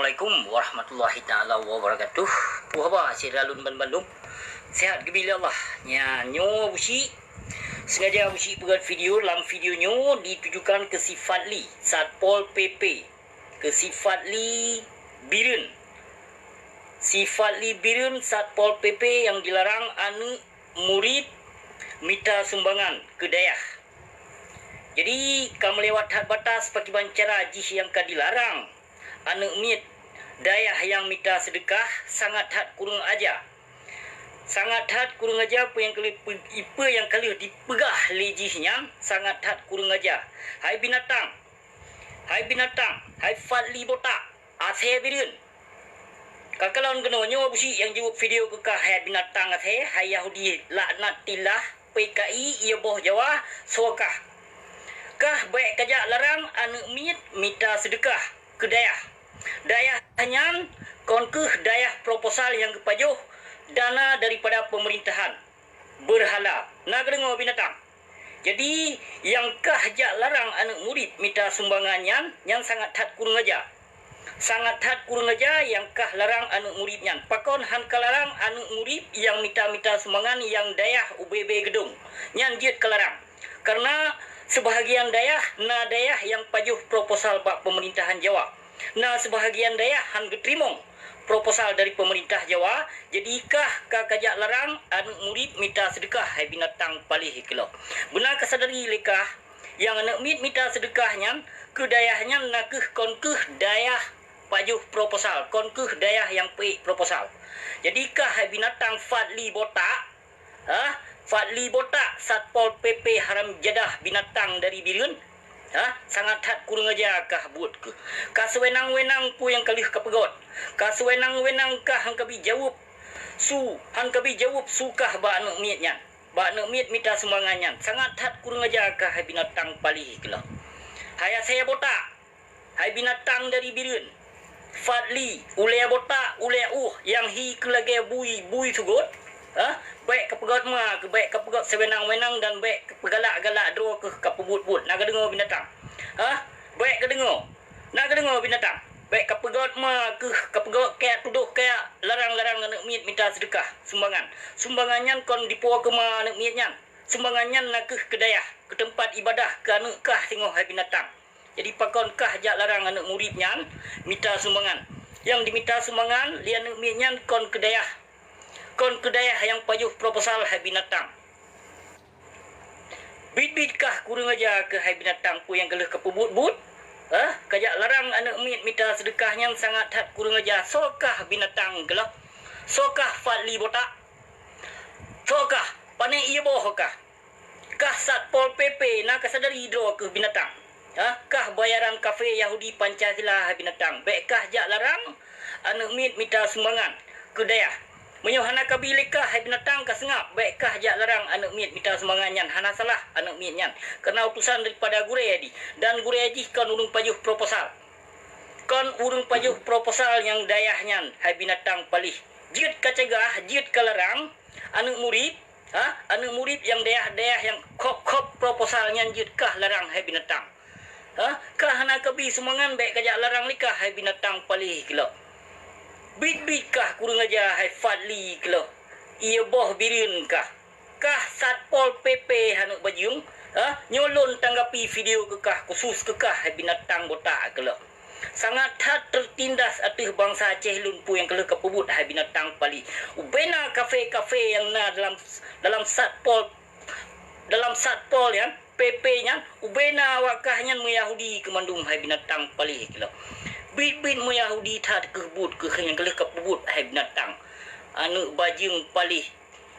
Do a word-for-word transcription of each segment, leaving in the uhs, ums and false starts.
Assalamualaikum warahmatullahi taala wabarakatuh. Peue haba syedara lôn bandum? Sehat geubri lé Allah. Nyan nyoe Abusyik. Sengaja Abusyik peugöt video, lam video nyoe ditujukan keu si Fadli, Satpol P P. Keu si Fadli Bireuen. Si Fadli Bireuen, Satpol P P nyang dilarang aneuëk murit mita sumbangan keu dayah. Jadi, ka meulewat that batas pakriban cara jih nyang ka dilarang aneuëk miet dayah nyang mita seudeukah, sangat that kureueng aja. Sangat that kureueng aja peue nyang ka lheueh pe-, peue nyang ka lheueh dipeugah lé jih nyan, sangat that kureueng aja. Hai binatang! Hai binatang! Hai Fadli botak! Asèe Bireuen! Ka kalon keunoe nyoe Abusyik nyang jaweueb video keu kah, hai binatang asèe, hai Yahudi laknatillah, P K I, ié boh Jawa, soe kah? Kah bèk kajak larang aneuëk miet mita seudeukah keu dayah. Dayah nyan kon kheueh dayah proposal nyang geupajoh dana daripada peumeurintahan beurhala. Na kadeungoe binatang? Jadi, nyang kah jak larang aneuëk murit mita sumbangan nyan, nyan sangat that kureueng aja. Sangat that kureueng aja nyang kah larang aneuëk murit nyan. Pakon han ka larang aneuëk murit nyang mita-mita sumbangan nyang dayah ubé-bé geudong? Nyan jeuet ka larang. Kareuna seubahagian dayah na dayah nyang pajoh proposal bak peumeurintahan Jawa. Na seubahagian dayah han geuteurimong proposal dari peumeurintah Jawa, jadi kah ka kajak larang aneuëk murit mita seudeukah, hai binatang paléh keulok. Beuna kasadari lé kah, nyang aneuëk miet mita seudeukah nyan, keu dayah nyan na kheueh kon kheueh dayah pajoh proposal, kon kheueh dayah nyang peuék proposal. Jadi kah, hai binatang Fadli botak, Hah? Fadli botak, Satpol P P haram jadah binatang dari Bireuen? Hah? Sangat that kureueng aja kah buet keuh. Ka seuwenang-wenang peue nyang ka lheueh ka peugöt. Ka seuwenang-wenang kah han kabi jaweueb su, han kabi jaweueb su kah bak aneuëk miet nyan. Bak aneuëk miet mita sumbangan nyan. Sangat that kureueng aja kah, hai binatang paléh keulok. Hai asèe botak! Hai binatang dari Bireuen, Fadli, ulèe botak, ulèe ueh nyang hi keu lagèe bui, bui seugot, ha? Bèk kapeugöt ma keuh, bèk kapeugöt seuwenang-wenang dan bèk kapeugalak-galak droe keuh kapeubuet-buet. Na kadeungoe binatang? Ha? Bèk kadeungoe. Na kadeungoe binatang? Bèk kapeugöt ma keuh, kapeugöt kajak tudoh kajak larang-larang aneuëk miet mita seudeukah, sumbangan. Sumbangan nyan kon dipo keu ma aneuëk miet nyan. Sumbangan nyan na kheueh keu dayah, keu teumpat ibadah, keu aneuëk kah singoh, hai binatang. Jadi pakon kah jak larang aneuëk murit nyan mita sumbangan? Nyang dimita sumbangan lé aneuëk miet nyan kon keu dayah. Kon keu dayah nyang pajoh proposal, hai binatang. Biet-biet kah kureueng aja keuh, hai binatang, peue nyang ka lheueh kapeubuet-buet? Hah? Kajak larang aneuëk miet mita seudeukah nyan sangat that kureueng aja. Soe kah binatang keulok? Soe kah Fadli botak? Soe kah? Pané ié boh kah? Kah Satpol P P na kasadari droe keuh binatang? Hah? Kah bayaran kafé Yahudi Pancasila, hai binatang? Bèk kah jak larang aneuëk miet mita sumbangan keu dayah. Meunyoe hana kabi lé kah, hai binatang, ka seungab, bèk kah jak larang aneuëk miet mita sumbangan nyan. Hana salah aneuëk miet nyan, kareuna utosan daripada gurèe jih, dan gurèe jih kon ureuëng pajoh proposal. Kon ureuëng pajoh proposal nyang dayah nyan, hai binatang paléh. Jeuet kacegah, jeuet kalarang aneuëk murit, ha? Aneuëk murit nyang dayah-dayah nyang khôb-khôb proposal nyan jeuet kah larang, hai binatang. Ha? Kah hana kabi sumbangan, bèk kajak larang lé kah, hai binatang paléh keulok. Biet-biet kah kureueng aja, hai Fadli keulok. Ié boh Bireuen kah. Kah Satpol P P aneuëk bajeueng, ha? Nyoe lôn tanggapi video keu kah, khusus keu kah, hai binatang botak keulok. Sangat that teutindas ateueh bansa Aceh lôn peue nyang ka lheueh kapeubuet, hai binatang paléh. Ubena kafé-kafé nyang na dalam, dalam Satpol, dalam Satpol nyan, P P nyan, ubena awak kah nyan meuyahudi keu mandum, hai binatang paléh keulok. Biet-biet meuyahudi that keuh buet keuh nyang ka lheueh kapeubuet, hai binatang. Aneuëk bajeueng paléh.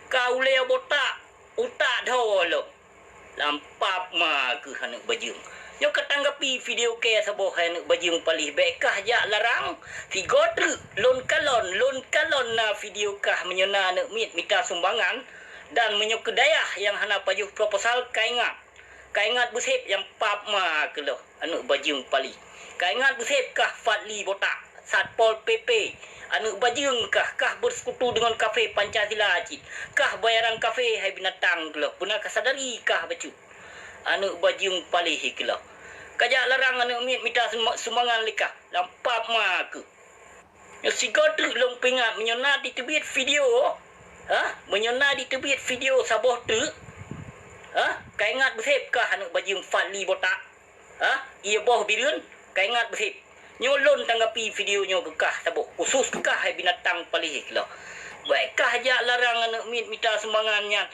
Ka ulèe botak, utak dho lom. Lam pap ma keuh aneuëk bajeueng. Nyoe katanggapi video kèe saboh, hai aneuëk bajeueng paléh, bèk kah jak larang. Sigoe treuk lôn kalon, lôn kalon na video kah meunyoe na aneuëk miet mita sumbangan dan meunyoe keu dayah nyang hana pajoh proposal, kaingat. Kaingat beusép nyang pap ma keulok, aneuëk bajeueng paléh. Kaingat beusép kah Fadli botak, Satpol P P, aneuëk bajeueng kah, kah beuseukutu deungon kafé Pancasila cit, kah bayaran kafé, hai binatang keulok, peue na kasadari kah bacut. Aneuëk bajeueng paléh keulok. Kajak larang aneuëk miet mita sum-, sumbangan lé kah, lam pap ma keuh. Nyoe sigoe treuk lôn peuingat, meunyoe na jiteubiet video, ha? Meunyoe na jiteubiet video saboh treuk, ha? Ka ingat beuseb kah aneuk bajeueng Fadli botak? Ha? Ié boh Bireuen, ka ingat beuseb. Nyoe lôn tanggapi video nyoe keu kah saboh, khusus keu kah hai binatang paléh keulok. Bèk kah jak larang aneuk miet mita sumbangan nyan.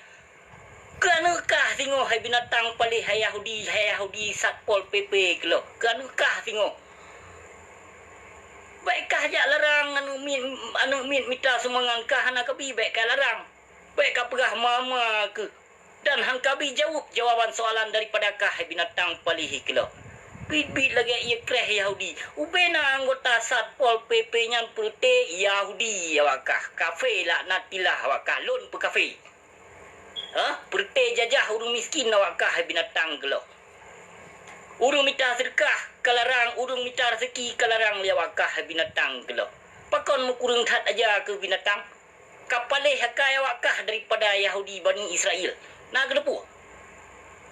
Keu aneuk kah singoh hai binatang paléh, hai Yahudi, hai Yahudi Satpol P P keulok. Keu aneuk kah singoh. Bèk kah jak larang aneuk miet, aneuk miet mita sumbangan, kah hana kabi, bèk kah larang. Bèk kah peugah ma-ma keuh. Dan han kabi jaweueb jawaban soalan daripada kah hai binatang paléh keulok. Biet-biet lagèe ié kreh Yahudi. Ubé na anggota Satpol P P nyan peureuté Yahudi awak kah. Kafé laknatillah awak kah. Lôn peukafé. Ha? Peureuté jajah ureueng miskin awak kah hai binatang keulok. Ureueng mita seudeukah ka larang, ureueng mita raseuki ka larang lé awak kah hai binatang keulok. Pakon meukureueng that aja keu binatang? Ka paléh akai awak kah daripada Yahudi Bani Israel. Na geuteupeue?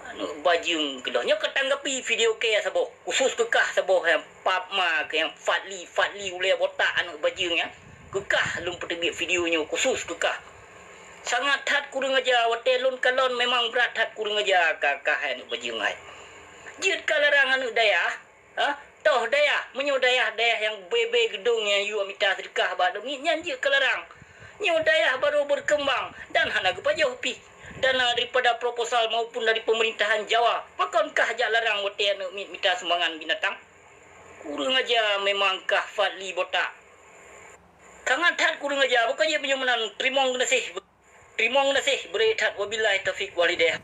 Aneuk bajeueng keulok. Nyoe ka tanggapi video kèe saboh. Khusus keu kah saboh nyang pap ma keu nyang Fadli, Fadli ulèe botak aneuk bajeueng nyan. Keu kah lôn peuteubiet video nyoe khusus keu kah. Sangat that kureueng aja, watèe lôn kalon memang brat that kureueng aja ka, kah hai aneuk bajeueng hai. Jeuet ka larang aneuk dayah, ha? Toh dayah, meunyoe dayah-dayah nyang bèe-bèe geudong nyang yue mita seudeukah bak aneuk miet nyan jeuet ka larang. Nyoe dayah barô beukeumbang dan hana geupajoh pih dana daripada proposal maupun dari peumerintahan Jawa. Pakon kah jak larang watèe aneuk miet mita sumbangan binatang? Kureueng aja memang kah Fadli botak. Sangat that kureueng aja, bukon jeuet meunyoe meunan, teurimong geunaséh. Teurimong geunaséh, beureukat that, wabillahi taufiq wal hidayah.